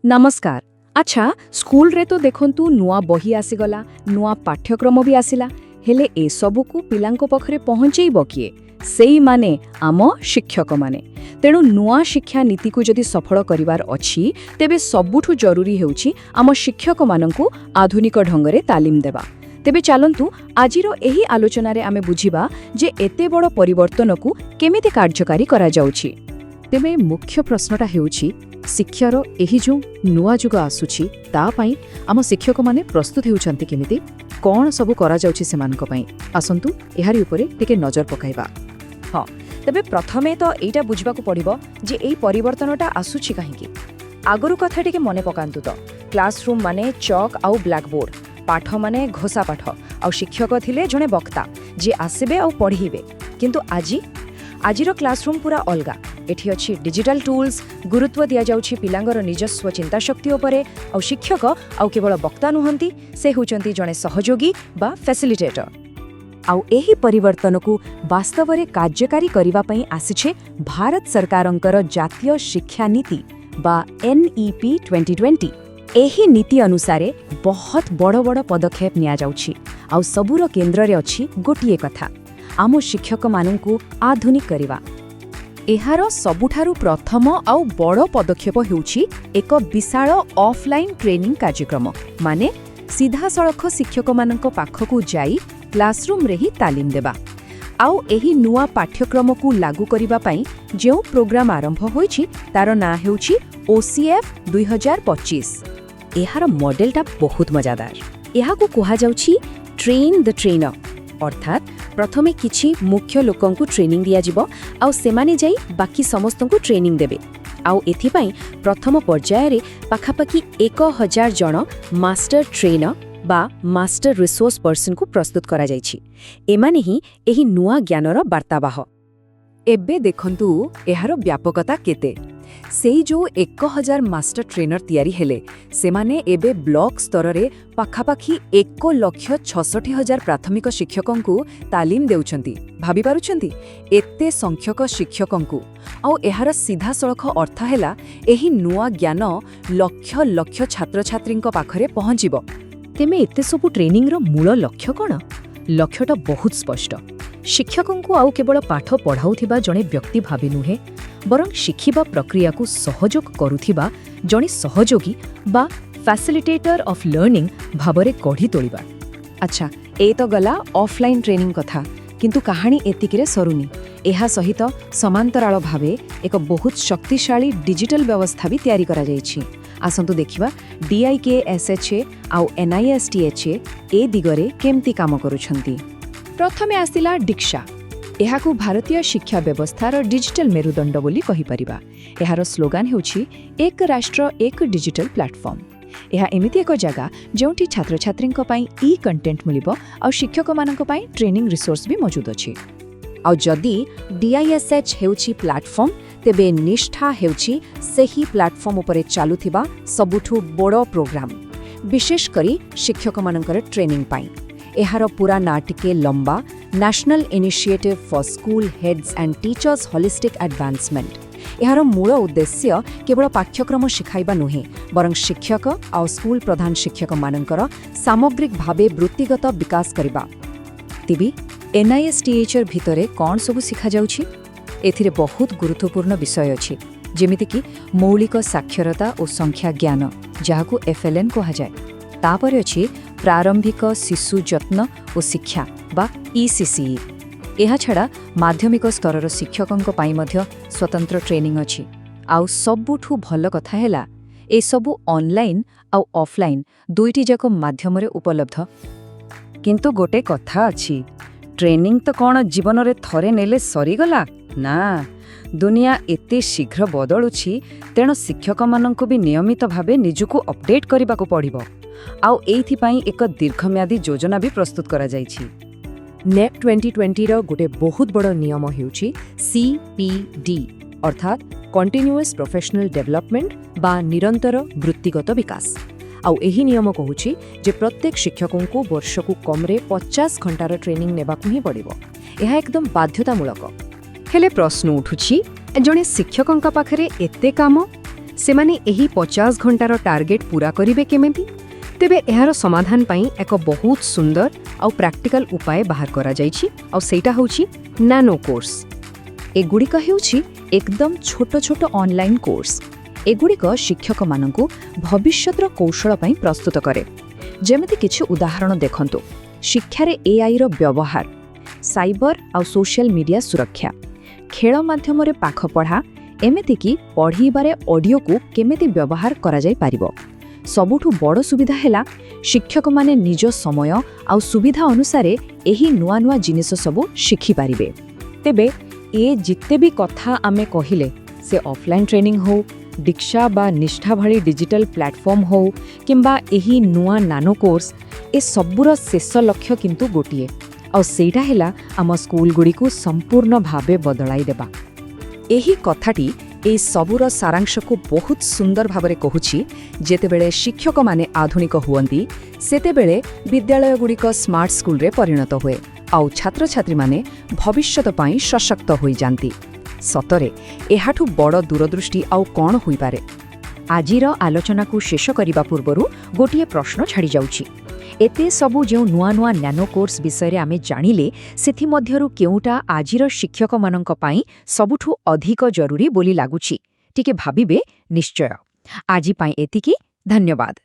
ନମସ୍କାର। ଆଚ୍ଛା, ସ୍କୁଲରେ ତ ଦେଖନ୍ତୁ ନୂଆ ବହି ଆସିଗଲା, ନୂଆ ପାଠ୍ୟକ୍ରମ ବି ଆସିଲା। ହେଲେ ଏସବୁକୁ ପିଲାଙ୍କ ପାଖରେ ପହଞ୍ଚେଇବ କିଏ? ସେଇମାନେ ଆମ ଶିକ୍ଷକମାନେ। ତେଣୁ ନୂଆ ଶିକ୍ଷା ନୀତିକୁ ଯଦି ସଫଳ କରିବାର ଅଛି, ତେବେ ସବୁଠୁ ଜରୁରୀ ହେଉଛି ଆମ ଶିକ୍ଷକମାନଙ୍କୁ ଆଧୁନିକ ଢଙ୍ଗରେ ତାଲିମ ଦେବା। ତେବେ ଚାଲନ୍ତୁ, ଆଜିର ଏହି ଆଲୋଚନାରେ ଆମେ ବୁଝିବା ଯେ ଏତେ ବଡ଼ ପରିବର୍ତ୍ତନକୁ କେମିତି କାର୍ଯ୍ୟକାରୀ କରାଯାଉଛି। ତେବେ ମୁଖ୍ୟ ପ୍ରଶ୍ନଟା ହେଉଛି, ଶିକ୍ଷାର ଏହି ଯେଉଁ ନୂଆ ଯୁଗ ଆସୁଛି, ତା ପାଇଁ ଆମ ଶିକ୍ଷକମାନେ ପ୍ରସ୍ତୁତ ହେଉଛନ୍ତି କେମିତି? କ'ଣ ସବୁ କରାଯାଉଛି ସେମାନଙ୍କ ପାଇଁ? ଆସନ୍ତୁ, ଏହାରି ଉପରେ ଟିକେ ନଜର ପକାଇବା। ହଁ, ତେବେ ପ୍ରଥମେ ତ ଏଇଟା ବୁଝିବାକୁ ପଡ଼ିବ ଯେ ଏଇ ପରିବର୍ତ୍ତନଟା ଆସୁଛି କାହିଁକି। ଆଗରୁ କଥା ଟିକେ ମନେ ପକାନ୍ତୁ ତ। କ୍ଲାସରୁମ୍ ମାନେ ଚକ୍ ଆଉ ବ୍ଲାକବୋର୍ଡ, ପାଠ ମାନେ ଘୋଷା ପାଠ, ଆଉ ଶିକ୍ଷକ ଥିଲେ ଜଣେ ବକ୍ତା, ଯିଏ ଆସିବେ ଆଉ ପଢ଼େଇବେ। କିନ୍ତୁ ଆଜି, ଆଜିର କ୍ଲାସରୁମ୍ ପୁରା ଅଲଗା। ଏଠି ଅଛି ଡିଜିଟାଲ ଟୁଲ୍ସ, ଗୁରୁତ୍ୱ ଦିଆଯାଉଛି ପିଲାଙ୍କର ନିଜସ୍ୱ ଚିନ୍ତାଶକ୍ତି ଉପରେ, ଆଉ ଶିକ୍ଷକ ଆଉ କେବଳ ବକ୍ତା ନୁହନ୍ତି, ସେ ହେଉଛନ୍ତି ଜଣେ ସହଯୋଗୀ ବା ଫ୍ୟାସିଲିଟେଟର। ଆଉ ଏହି ପରିବର୍ତ୍ତନକୁ ବାସ୍ତବରେ କାର୍ଯ୍ୟକାରୀ କରିବା ପାଇଁ ଆସିছে ଭାରତ ସରକାରଙ୍କର ଜାତୀୟ ଶିକ୍ଷା ନୀତି ବା ଏନ୍ଇପି 2020। ଏହି ନୀତି ଅନୁସାରେ ବହୁତ ବଡ଼ ବଡ଼ ପଦକ୍ଷେପ ନିଆଯାଉଛି, ଆଉ ସବୁର କେନ୍ଦ୍ରରେ ଅଛି ଗୋଟିଏ କଥା, ଆମ ଶିକ୍ଷକମାନଙ୍କୁ ଆଧୁନିକ କରିବା। ଏହାର ସବୁଠାରୁ ପ୍ରଥମ ଆଉ ବଡ଼ ପଦକ୍ଷେପ ହେଉଛି ଏକ ବିଶାଳ ଅଫଲାଇନ୍ ଟ୍ରେନିଂ କାର୍ଯ୍ୟକ୍ରମ, ମାନେ ସିଧାସଳଖ ଶିକ୍ଷକମାନଙ୍କ ପାଖକୁ ଯାଇ କ୍ଲାସରୁମ୍ରେ ହିଁ ତାଲିମ ଦେବା। ଆଉ ଏହି ନୂଆ ପାଠ୍ୟକ୍ରମକୁ ଲାଗୁ କରିବା ପାଇଁ ଯେଉଁ ପ୍ରୋଗ୍ରାମ ଆରମ୍ଭ ହୋଇଛି, ତାର ନାଁ ହେଉଛି ଓସିଏଫ୍ 2025। ଏହାର ମଡେଲଟା ବହୁତ ମଜାଦାର। ଏହାକୁ କୁହାଯାଉଛି ଟ୍ରେନ୍ ଦ ଟ୍ରେନର। ଅର୍ଥାତ୍ ପ୍ରଥମେ କିଛି ମୁଖ୍ୟ ଲୋକଙ୍କୁ ଟ୍ରେନିଂ ଦିଆଯିବ, ଆଉ ସେମାନେ ଯାଇ ବାକି ସମସ୍ତଙ୍କୁ ଟ୍ରେନିଂ ଦେବେ। ଆଉ ଏଥିପାଇଁ ପ୍ରଥମ ପର୍ଯ୍ୟାୟରେ ପାଖାପାଖି 1000 ଜଣ ମାଷ୍ଟର ଟ୍ରେନର ବା ମାଷ୍ଟର ରିସୋର୍ସ ପର୍ସନକୁ ପ୍ରସ୍ତୁତ କରାଯାଇଛି। ଏମାନେ ହିଁ ଏହି ନୂଆ ଜ୍ଞାନର ବାର୍ତ୍ତାବାହ। ଏବେ ଦେଖନ୍ତୁ ଏହାର ବ୍ୟାପକତା କେତେ। ସେଇ ଯେଉଁ 1000 ମାଷ୍ଟର ଟ୍ରେନର ତିଆରି ହେଲେ, ସେମାନେ ଏବେ ବ୍ଲକ ସ୍ତରରେ ପାଖାପାଖି 1,66,000 ପ୍ରାଥମିକ ଶିକ୍ଷକଙ୍କୁ ତାଲିମ ଦେଉଛନ୍ତି। ଭାବିପାରୁଛନ୍ତି, ଏତେ ସଂଖ୍ୟକ ଶିକ୍ଷକଙ୍କୁ! ଆଉ ଏହାର ସିଧାସଳଖ ଅର୍ଥ ହେଲା, ଏହି ନୂଆ ଜ୍ଞାନ ଲକ୍ଷ ଲକ୍ଷ ଛାତ୍ରଛାତ୍ରୀଙ୍କ ପାଖରେ ପହଞ୍ଚିବ। ତେବେ ଏତେ ସବୁ ଟ୍ରେନିଂର ମୂଳ ଲକ୍ଷ୍ୟ କ'ଣ? ଲକ୍ଷ୍ୟଟା ବହୁତ ସ୍ପଷ୍ଟ। ଶିକ୍ଷକଙ୍କୁ ଆଉ କେବଳ ପାଠ ପଢ଼ାଉଥିବା ଜଣେ ବ୍ୟକ୍ତି ଭାବେ ନୁହେଁ, ବରଂ ଶିଖିବା ପ୍ରକ୍ରିୟାକୁ ସହଯୋଗ କରୁଥିବା ଜଣେ ସହଯୋଗୀ ବା ଫ୍ୟାସିଲିଟେଟର ଅଫ୍ ଲର୍ଣ୍ଣିଂ ଭାବରେ ଗଢ଼ି ତୋଳିବା। ଆଚ୍ଛା, ଏ ତ ଗଲା ଅଫଲାଇନ୍ ଟ୍ରେନିଂ କଥା। କିନ୍ତୁ କାହାଣୀ ଏତିକିରେ ସରୁନି। ଏହା ସହିତ ସମାନ୍ତରାଳ ଭାବେ ଏକ ବହୁତ ଶକ୍ତିଶାଳୀ ଡିଜିଟାଲ ବ୍ୟବସ୍ଥା ବି ତିଆରି କରାଯାଇଛି। ଆସନ୍ତୁ ଦେଖିବା ଡିଆଇକେଏସ୍ଏଚ୍ଏ ଆଉ ଏନ୍ଆଇଏସ୍ଟିଏଚ୍ଏ ଏ ଦିଗରେ କେମିତି କାମ କରୁଛନ୍ତି। ପ୍ରଥମେ ଆସିଲା ଦୀକ୍ଷା। ଏହାକୁ ଭାରତୀୟ ଶିକ୍ଷା ବ୍ୟବସ୍ଥାର ଡିଜିଟାଲ ମେରୁଦଣ୍ଡ ବୋଲି କହିପାରିବା। ଏହାର ସ୍ଲୋଗାନ ହେଉଛି "ଏକ ରାଷ୍ଟ୍ର, ଏକ ଡିଜିଟାଲ ପ୍ଲାଟଫର୍ମ"। ଏହା ଏମିତି ଏକ ଜାଗା ଯେଉଁଠି ଛାତ୍ରଛାତ୍ରୀଙ୍କ ପାଇଁ ଇ କଣ୍ଟେଣ୍ଟ ମିଳିବ, ଆଉ ଶିକ୍ଷକମାନଙ୍କ ପାଇଁ ଟ୍ରେନିଂ ରିସୋର୍ସ ବି ମଜୁଦ ଅଛି। ଆଉ ଯଦି ଡିଆଇଏସ୍ଏଚ୍ ହେଉଛି ପ୍ଲାଟଫର୍ମ, ତେବେ ନିଷ୍ଠା ହେଉଛି ସେହି ପ୍ଲାଟଫର୍ମ ଉପରେ ଚାଲୁଥିବା ସବୁଠୁ ବଡ଼ ପ୍ରୋଗ୍ରାମ, ବିଶେଷ କରି ଶିକ୍ଷକମାନଙ୍କର ଟ୍ରେନିଂ ପାଇଁ। ଏହାର ପୁରା ନାଁ ଟିକେ ଲମ୍ବା, National Initiative for School Heads and Teachers Holistic Advancement। ଏହାର ମୂଳ ଉଦ୍ଦେଶ୍ୟ କେବଳ ପାଠ୍ୟକ୍ରମ ଶିଖାଇବା ନୁହେଁ, ବରଂ ଶିକ୍ଷକ ଆଉ ସ୍କୁଲ ପ୍ରଧାନ ଶିକ୍ଷକମାନଙ୍କର ସାମଗ୍ରିକ ଭାବେ ବୃତ୍ତିଗତ ବିକାଶ କରିବା। ତେବେ ଏନ୍ଆଇଏସ୍ଟିଏଚ୍ର ଭିତରେ କ'ଣ ସବୁ ଶିଖାଯାଉଛି? ଏଥିରେ ବହୁତ ଗୁରୁତ୍ୱପୂର୍ଣ୍ଣ ବିଷୟ ଅଛି, ଯେମିତିକି ମୌଳିକ ସାକ୍ଷରତା ଓ ସଂଖ୍ୟା ଜ୍ଞାନ, ଯାହାକୁ ଏଫ୍ଏଲ୍ଏନ୍ କୁହାଯାଏ। ତାପରେ ଅଛି ପ୍ରାରମ୍ଭିକ ଶିଶୁ ଯତ୍ନ ଓ ଶିକ୍ଷା ବା ଇସିସିଇ। ଏହାଛଡ଼ା ମାଧ୍ୟମିକ ସ୍ତରର ଶିକ୍ଷକଙ୍କ ପାଇଁ ମଧ୍ୟ ସ୍ୱତନ୍ତ୍ର ଟ୍ରେନିଂ ଅଛି। ଆଉ ସବୁଠୁ ଭଲ କଥା ହେଲା, ଏସବୁ ଅନଲାଇନ୍ ଆଉ ଅଫଲାଇନ୍ ଦୁଇଟି ଯାକ ମାଧ୍ୟମରେ ଉପଲବ୍ଧ। କିନ୍ତୁ ଗୋଟେ କଥା ଅଛି। ଟ୍ରେନିଂ ତ କ'ଣ ଜୀବନରେ ଥରେ ନେଲେ ସରିଗଲା? ନା, ଦୁନିଆ ଏତେ ଶୀଘ୍ର ବଦଳୁଛି, ତେଣୁ ଶିକ୍ଷକମାନଙ୍କୁ ବି ନିୟମିତ ଭାବେ ନିଜକୁ ଅପଡେଟ୍ କରିବାକୁ ପଡ଼ିବ। ଆଉ ଏଇଥିପାଇଁ ଏକ ଦୀର୍ଘମିଆଦୀ ଯୋଜନା ବି ପ୍ରସ୍ତୁତ କରାଯାଇଛି। ନେପ୍ 2020ର ଗୋଟେ ବହୁତ ବଡ଼ ନିୟମ ହେଉଛି ସିପିଡି, ଅର୍ଥାତ୍ କଣ୍ଟିନ୍ୟୁଅସ୍ ପ୍ରଫେସନାଲ ଡେଭଲପମେଣ୍ଟ ବା ନିରନ୍ତର ବୃତ୍ତିଗତ ବିକାଶ। ଆଉ ଏହି ନିୟମ କହୁଛି ଯେ ପ୍ରତ୍ୟେକ ଶିକ୍ଷକଙ୍କୁ ବର୍ଷକୁ କମ୍ରେ 50 ଘଣ୍ଟାର ଟ୍ରେନିଂ ନେବାକୁ ହିଁ ପଡ଼ିବ। ଏହା ଏକଦମ ବାଧ୍ୟତାମୂଳକ। ହେଲେ ପ୍ରଶ୍ନ ଉଠୁଛି, ଜଣେ ଶିକ୍ଷକଙ୍କ ପାଖରେ ଏତେ କାମ, ସେମାନେ ଏହି 50 ଘଣ୍ଟାର ଟାର୍ଗେଟ୍ ପୂରା କରିବେ କେମିତି? ତେବେ ଏହାର ସମାଧାନ ପାଇଁ ଏକ ବହୁତ ସୁନ୍ଦର ଆଉ ପ୍ରାକ୍ଟିକାଲ ଉପାୟ ବାହାର କରାଯାଇଛି, ଆଉ ସେଇଟା ହେଉଛି ନାନୋ କୋର୍ସ। ଏଗୁଡ଼ିକ ହେଉଛି ଏକଦମ ଛୋଟ ଛୋଟ ଅନଲାଇନ୍ କୋର୍ସ। ଏଗୁଡ଼ିକ ଶିକ୍ଷକମାନଙ୍କୁ ଭବିଷ୍ୟତର କୌଶଳ ପାଇଁ ପ୍ରସ୍ତୁତ କରେ। ଯେମିତି କିଛି ଉଦାହରଣ ଦେଖନ୍ତୁ: ଶିକ୍ଷାରେ ଏଆଇର ବ୍ୟବହାର, ସାଇବର ଆଉ ସୋସିଆଲ ମିଡିଆ ସୁରକ୍ଷା, ଖେଳ ମାଧ୍ୟମରେ ପାଠପଢ଼ା, ଏମିତିକି ପଢ଼ିବାରେ ଅଡ଼ିଓକୁ କେମିତି ବ୍ୟବହାର କରାଯାଇପାରିବ। ସବୁଠୁ ବଡ଼ ସୁବିଧା ହେଲା, ଶିକ୍ଷକମାନେ ନିଜ ସମୟ ଆଉ ସୁବିଧା ଅନୁସାରେ ଏହି ନୂଆ ନୂଆ ଜିନିଷ ସବୁ ଶିଖିପାରିବେ। ତେବେ ଏ ଯେତେ ବି କଥା ଆମେ କହିଲେ, ସେ ଅଫଲାଇନ୍ ଟ୍ରେନିଂ ହଉ, ଦୀକ୍ଷା ବା ନିଷ୍ଠା ଭଳି ଡିଜିଟାଲ ପ୍ଲାଟଫର୍ମ ହଉ କିମ୍ବା ଏହି ନୂଆ ନାନୋ କୋର୍ସ, ଏ ସବୁର ଶେଷ ଲକ୍ଷ୍ୟ କିନ୍ତୁ ଗୋଟିଏ, ଆଉ ସେଇଟା ହେଲା ଆମ ସ୍କୁଲଗୁଡ଼ିକୁ ସମ୍ପୂର୍ଣ୍ଣ ଭାବେ ବଦଳାଇ ଦେବା। ଏହି କଥାଟି ଏହି ସବୁର ସାରାଂଶକୁ ବହୁତ ସୁନ୍ଦର ଭାବରେ କହୁଛି। ଯେତେବେଳେ ଶିକ୍ଷକମାନେ ଆଧୁନିକ ହୁଅନ୍ତି, ସେତେବେଳେ ବିଦ୍ୟାଳୟଗୁଡ଼ିକ ସ୍ମାର୍ଟ ସ୍କୁଲରେ ପରିଣତ ହୁଏ ଆଉ ଛାତ୍ରଛାତ୍ରୀମାନେ ଭବିଷ୍ୟତ ପାଇଁ ସଶକ୍ତ ହୋଇଯାନ୍ତି। ସତରେ ଏହାଠୁ ବଡ଼ ଦୂରଦୃଷ୍ଟି ଆଉ କ'ଣ ହୋଇପାରେ? ଆଜିର ଆଲୋଚନାକୁ ଶେଷ କରିବା ପୂର୍ବରୁ ଗୋଟିଏ ପ୍ରଶ୍ନ ଛାଡ଼ିଯାଉଛି। ଏତେ ସବୁ ଯେଉଁ ନୂଆ ନୂଆ ନାନୋ କୋର୍ସ ବିଷୟରେ ଆମେ ଜାଣିଲେ, ସେଥିମଧ୍ୟରୁ କେଉଁଟା ଆଜିର ଶିକ୍ଷକମାନଙ୍କ ପାଇଁ ସବୁଠୁ ଅଧିକ ଜରୁରୀ ବୋଲି ଲାଗୁଛି? ଟିକେ ଭାବିବେ ନିଶ୍ଚୟ। ଆଜି ପାଇଁ ଏତିକି। ଧନ୍ୟବାଦ।